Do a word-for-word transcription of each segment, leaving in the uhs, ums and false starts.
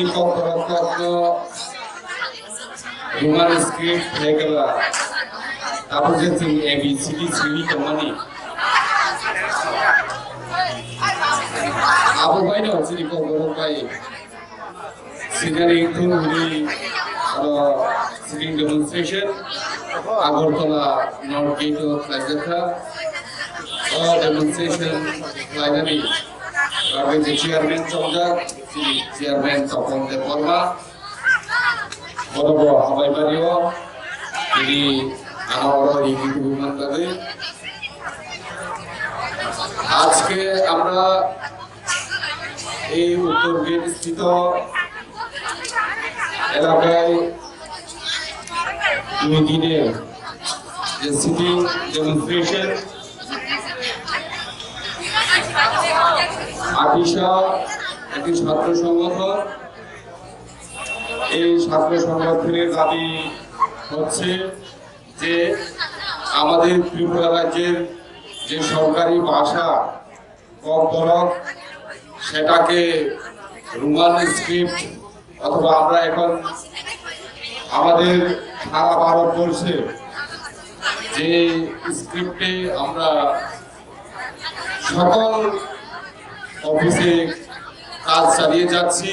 Kokborok kokno Roman script hekla tabuk je chwng A B C D simi tongmani. Abo baino chini kokborok bai sinari thung hwnwi aro sitting demonstration Agartala North Gate o khlaijakha. O demonstration khlainani bagwi je chairman chongjak, chini chairman Topon Debbarma. Bono bo hambai bario, bini ano oro rigi tubu man bagwi. আজকে আমরা এই উত্তর গেট স্থিত এলাকায় দুই দিনের যে sitting demonstration, আটিশা একটি ছাত্র সংগঠন, এই ছাত্র সংগঠনের দাবি হচ্ছে যে আমাদের ত্রিপুরা রাজ্যের যে সরকারি ভাষা ককবরক, সেটাকে রোমান স্ক্রিপ্ট অথবা আমরা এখন আমাদের সারা ভারতবর্ষে যে স্ক্রিপ্টে আমরা সকল অফিসে কাজ চালিয়ে যাচ্ছি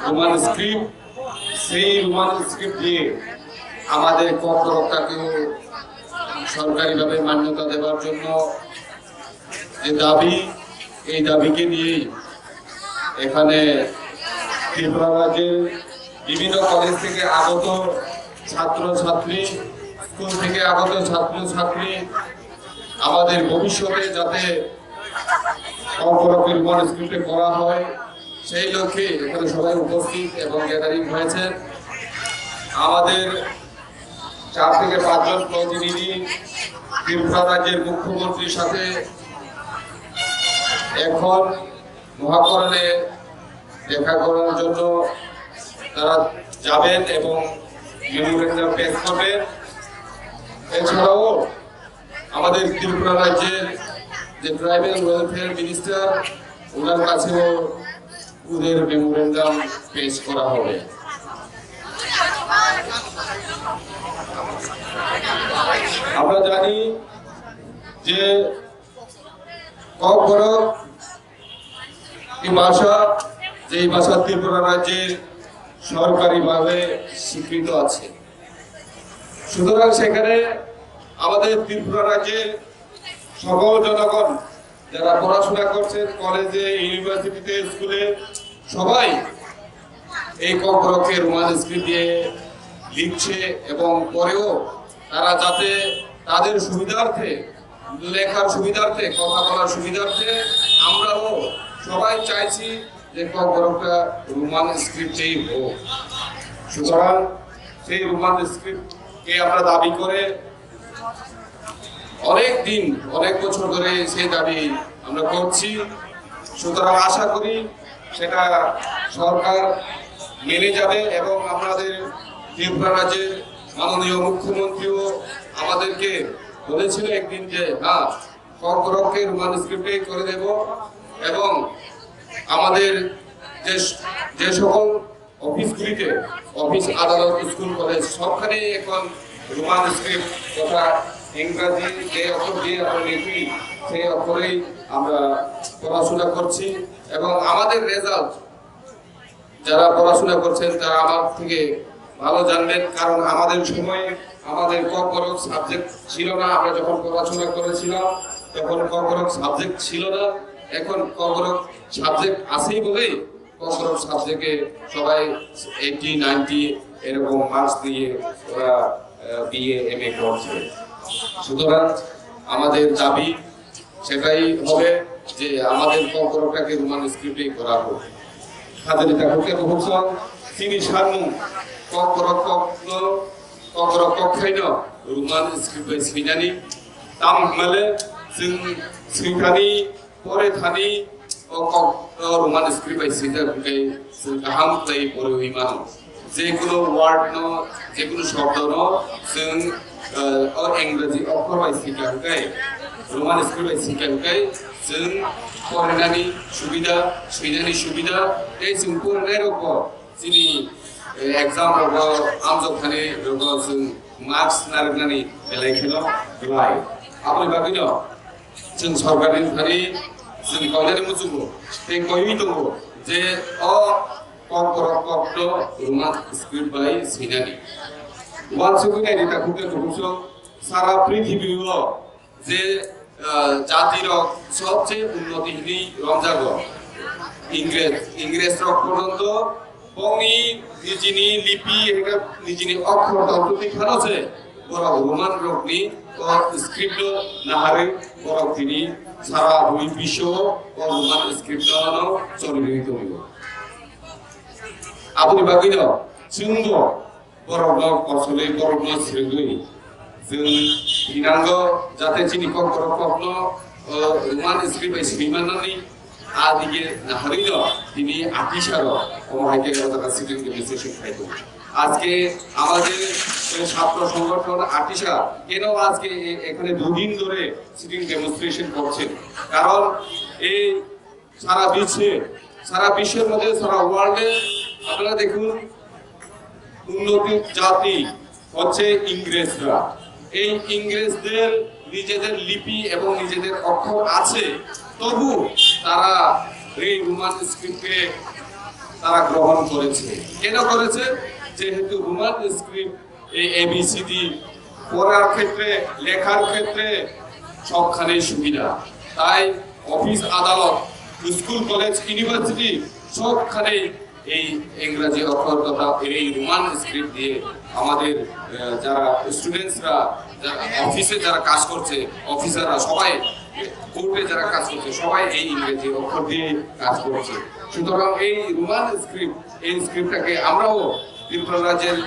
রোমান স্ক্রিপ্ট। সেই রোমান স্ক্রিপ্ট দিয়ে আমাদের ককবরকটাকেও সরকারিভাবে মান্যতা দেওয়ার জন্য যে দাবি, এই দাবিকে নিয়েই এখানে ত্রিপুরা রাজ্যের বিভিন্ন কলেজ থেকে আগত ছাত্রছাত্রী, স্কুল থেকে আগত ছাত্রছাত্রী আমাদের ভবিষ্যতে যাতে ককবরকের রোমান স্ক্রিপ্টে পড়া হয়, সেই লক্ষ্যে এখানে সবাই উপস্থিত এবং গ্যাদারিং হয়েছেন। আমাদের চার থেকে পাঁচজন প্রতিনিধি ত্রিপুরা রাজ্যের মুখ্যমন্ত্রীর সাথে এখন মহাকরণে দেখা করার জন্য তারা যাবেন এবং মেমোরেন্ডাম পেশ করবেন। এছাড়াও আমাদের ত্রিপুরা রাজ্যের যে ট্রাইবাল ওয়েলফেয়ার মিনিস্টার, ওনার কাছেও ওদের মেমোরেন্ডাম পেশ করা হবে। আমরা জানি যে ককবরক এই ভাষা, যে এই ভাষা ত্রিপুরা রাজ্যের সরকারিভাবে স্বীকৃত আছে। সুতরাং সেখানে আমাদের ত্রিপুরা রাজ্যের সকল জনগণ যারা পড়াশোনা করছেন, কলেজে, ইউনিভার্সিটিতে, স্কুলে, সবাই এই ককবরককে রোমান স্ক্রিপ্ট দিয়ে লিখছে এবং পরেও তারা যাতে তাদের সুবিধার্থে, লেখার সুবিধার্থে, কথা বলার সুবিধার্থে আমরাও সবাই চাইছি যে ককবরকটা রোমান স্ক্রিপ্টেই হোক। সুতরাং সেই রোমান স্ক্রিপ্টকে আমরা দাবি করে অনেক দিন, অনেক বছর ধরে সেই দাবি আমরা করছি। সুতরাং আশা করি সেটা সরকার মেনে যাবে এবং আমাদের ত্রিপুরা রাজ্যের মাননীয় মুখ্যমন্ত্রীও আমাদেরকে বলেছিল একদিন যে, "হ্যাঁ, ককবরককে রোমান স্ক্রিপ্টে করে দেব এবং আমাদের যে, যে সকল অফিসগুলিতে, অফিস, আদালত, স্কুল, কলেজ সবখানেই এখন রোমান স্ক্রিপ্ট তথা ইংরাজি যে অক্ষর দিয়ে আমরা লিখি, সেই অক্ষরেই আমরা পড়াশোনা করছি এবং আমাদের রেজাল্ট যারা পড়াশোনা করছেন তারা আমার থেকে ভালো জানবেন, কারণ আমাদের সময়ে আমাদের ককবরক সাবজেক্ট ছিল না। আমরা যখন পড়াশোনা করেছিলাম তখন ককবরক সাবজেক্ট ছিল না, এখন ককবরক সাবজেক্ট আছেই বলেই ককবরক সাবজেক্টে সবাই এইটি নাইনটি এরকম মার্কস দিয়ে ওরা বিএ এমএ করছে। সুতরাং আমাদের দাবি সেটাই হবে যে আমাদের ককবরকটাকে রোমান স্ক্রিপ্টেই করা হোক। Hajani takhuk khe bukhuk song chini sanmung kok borok kokno, kok borok kok khaino Roman script bai swinani. Tamo hwnmale chwng swithani, pore thani o kok o Roman script bai swijak hwnkhe chwng kaham khlai poriwi mano. Jekunu word no, jekunu shobdo no chwng, eh, o Engraji okhor bai swikha hwnkhe, Roman script bai swikha hwnkhe Chwng porinani subida, swinani subida, tei chwng porinairokbo chini, eh, exam rogo, amjokthani rogo chwng marks narwknani belai kheno klai. Aboni bagwino chwng sorkarni thani chwng koinani muchungo tei koiwi tongo je o kokborok kokno Roman script bai swinani. Uansugwi naidi takhukhe kubuso sara prithibio je, ah, jatirok sobse unnoti hinwi romjago. Ingres, Ingresrok porjonto bongni nijini lipi, eka nijini okhor tongtwtwi phano se borok Roman rokni o script no naharwi borok tini sara bui biswo o Roman script no choliwi tongo. Aboni bagwino chwngbo borokno kosolwi, borokno swrwngwi chwng thinango, jate chini kokborok kokno, o, Roman script bai swimannani adige naharwino tini atisaro omo hai khe o jaga sitting demonstration khai tongo. আজকে আমাদের যে ছাত্র সংগঠন আটিশা কেন আজকে এ-, এখানে দুদিন ধরে সিটিং ডেমনস্ট্রেশন করছে? কারণ এই সারা বিশ্বে, সারা বিশ্বের মধ্যে, সারা ওয়ার্ল্ডে আপনারা দেখুন, উন্নতির জাতি হচ্ছে ইংরেজরা। এই ইংরেজদের নিজেদের লিপি এবং নিজেদের অক্ষর আছে, তবু তারা এই রোমান স্ক্রিপ্টকে তারা গ্রহণ করেছে। কেন করেছে? যেহেতু রোমান স্ক্রিপ্ট এই এবিসিডি পড়ার ক্ষেত্রে, লেখার ক্ষেত্রে সবখানেই সুবিধা। তাই অফিস আদালত, স্কুল কলেজ ইউনিভার্সিটি সবখানেই এই ইংরাজি অক্ষর তথা এই রোমান স্ক্রিপ্ট দিয়ে আমাদের, আহ, যারা স্টুডেন্টসরা, যারা অফিসে যারা কাজ করছে, অফিসাররা সবাই, কোর্টে যারা কাজ করছে সবাই এই ইংরেজি অক্ষর দিয়ে কাজ করছে। সুতরাং এই রোমান স্ক্রিপ্ট, এই স্ক্রিপ্টটাকে আমরাও ত্রিপুরা রাজ্যের,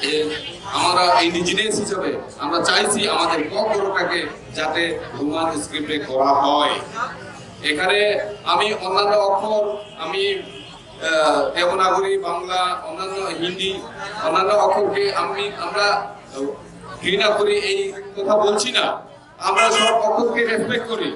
এ, আমরা ইন্ডিজিনাস হিসাবে আমরা চাইছি আমাদের ককবরকটাকে যাতে রোমান স্ক্রিপ্টে করা হয়। এখানে আমি অন্যান্য অক্ষর, আমি, আহ, দেবনাগরী, বাংলা, অন্যান্য হিন্দি, অন্যান্য অক্ষরকে আমি, আমরা, আহ, ঘৃণা করি, এই কথা বলছি না। আমরা সব অক্ষরকে রেসপেক্ট করি।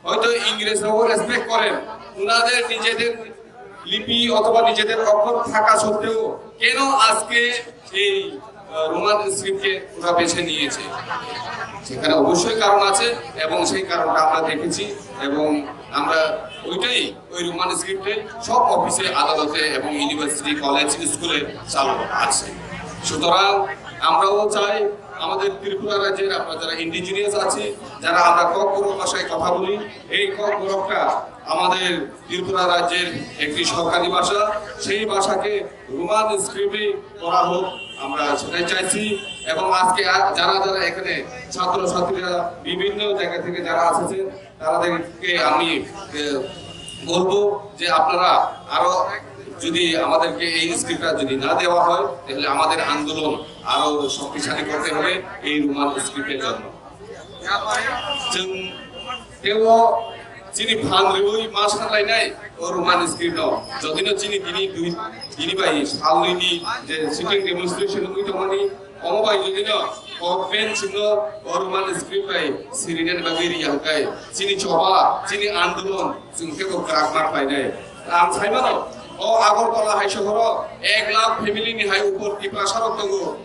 হয়তো ইংরেজরাও রেসপেক্ট করেন, ওনাদের নিজেদের লিপি অথবা নিজেদের অক্ষর থাকা সত্ত্বেও কেন আজকে এই, আহ, রোমান স্ক্রিপ্টকে ওরা বেছে নিয়েছে? সেখানে অবশ্যই কারণ আছে এবং সেই কারণটা আমরা দেখেছি এবং আমরা ওইটাই, ওই রোমান স্ক্রিপ্টে সব অফিসে, আদালতে এবং ইউনিভার্সিটি, কলেজ, স্কুলে চালু আছে। সুতরাং আমরাও চাই আমাদের ত্রিপুরা রাজ্যের আমরা যারা ইন্ডিজিনিয়াস আছি, যারা আমরা ককবরক ভাষায় কথা বলি, এই ককবরকটা আমাদের ত্রিপুরা রাজ্যের একটি সরকারি ভাষা, সেই ভাষাকে রোমান স্ক্রিপ্টে করা হোক, আমরা সেটাই চাইছি। এবং আজকে আ-, যারা যারা এখানে ছাত্রছাত্রীরা বিভিন্ন জায়গা থেকে যারা এসেছেন, তাদেরকে আমি, এ, বলবো যে আপনারা আরো যদি আমাদেরকে এই স্ক্রিপ্টটা যদি না দেওয়া হয়, তাহলে আমাদের আন্দোলন আরো শক্তিশালী করতে হবে এই রোমান স্ক্রিপ্টের জন্য। Chwng teibo chini phan rwui ma sanlainai o Roman script no. Jodino chini tini dui, tini bai salnwini je sitting demonstration wngwi tongmani, omo bai jodino government chwngno o Roman script bai sirinani bagwi riya hwnkhe chini choba, chini andolon chwng teibo kwrak ma khlainai. Ang saimano, o Agartala hai sohoro ek lakh family ni hai upor Tiprasa rok tongo.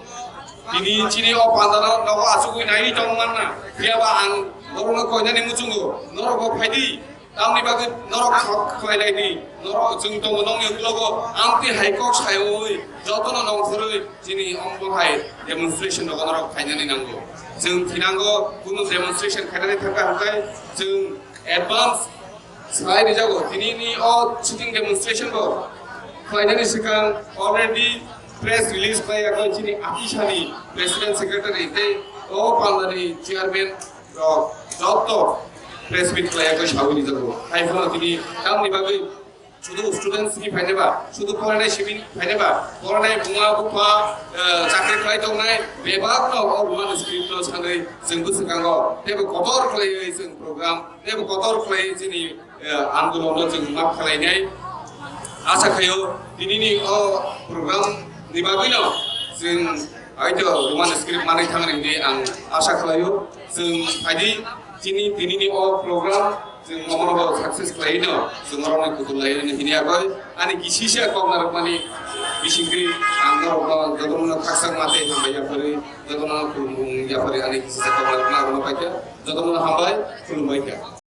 Tini chini o pandano nogo achugwi naiwi tong manna. Phiyaba ang borokno koinani muchungo, norokbo phaidi. Tamni bagwi norok kha-, khlai lai di. Norok chwng tongo nokni uklogo. Amtwi hai kok saiwi jotono nongkhorwi chini omo hai demonstration rogo norok khainani nango. Chwng thinango kunu demonstration khainani thangkha hwnkhe chwng advance Sai rijago, tinini o sitting demonstration bo khlainani swkang already press release khlai yakho chini atisani president secretary tei o pandani chairman rok jotto press meet khlai yakho sawi rijago. Hai phano tini tamni bagwi sudu students ni phaineba, sudu poranai simi phaineba, poranai buma bupha, eh, chakri khlai tongnai bebak no o Roman script no sanwi chwng bwswkango teibo kotor khlaiwi chwng program teibo kotor khlaiwi chini eh, andolonno chwng ma khlainai. Asa khaio tinini o program ni bagwino chwng hoito Roman script manwi thangni hinwi ang asa khlaio. Chwng phaidi chini tinini o program Chwng omono bo success khlaino, chwng orokni kutung laino hini agoi. Ani kisisa kok narwkmani bisingtwi ang norokno jotono khakchangma tei hambai yapharwi, jotono khulumung yapharwi ani kisisa kok narwkma rwno paikha. Jotono hambai, khulumbaikha.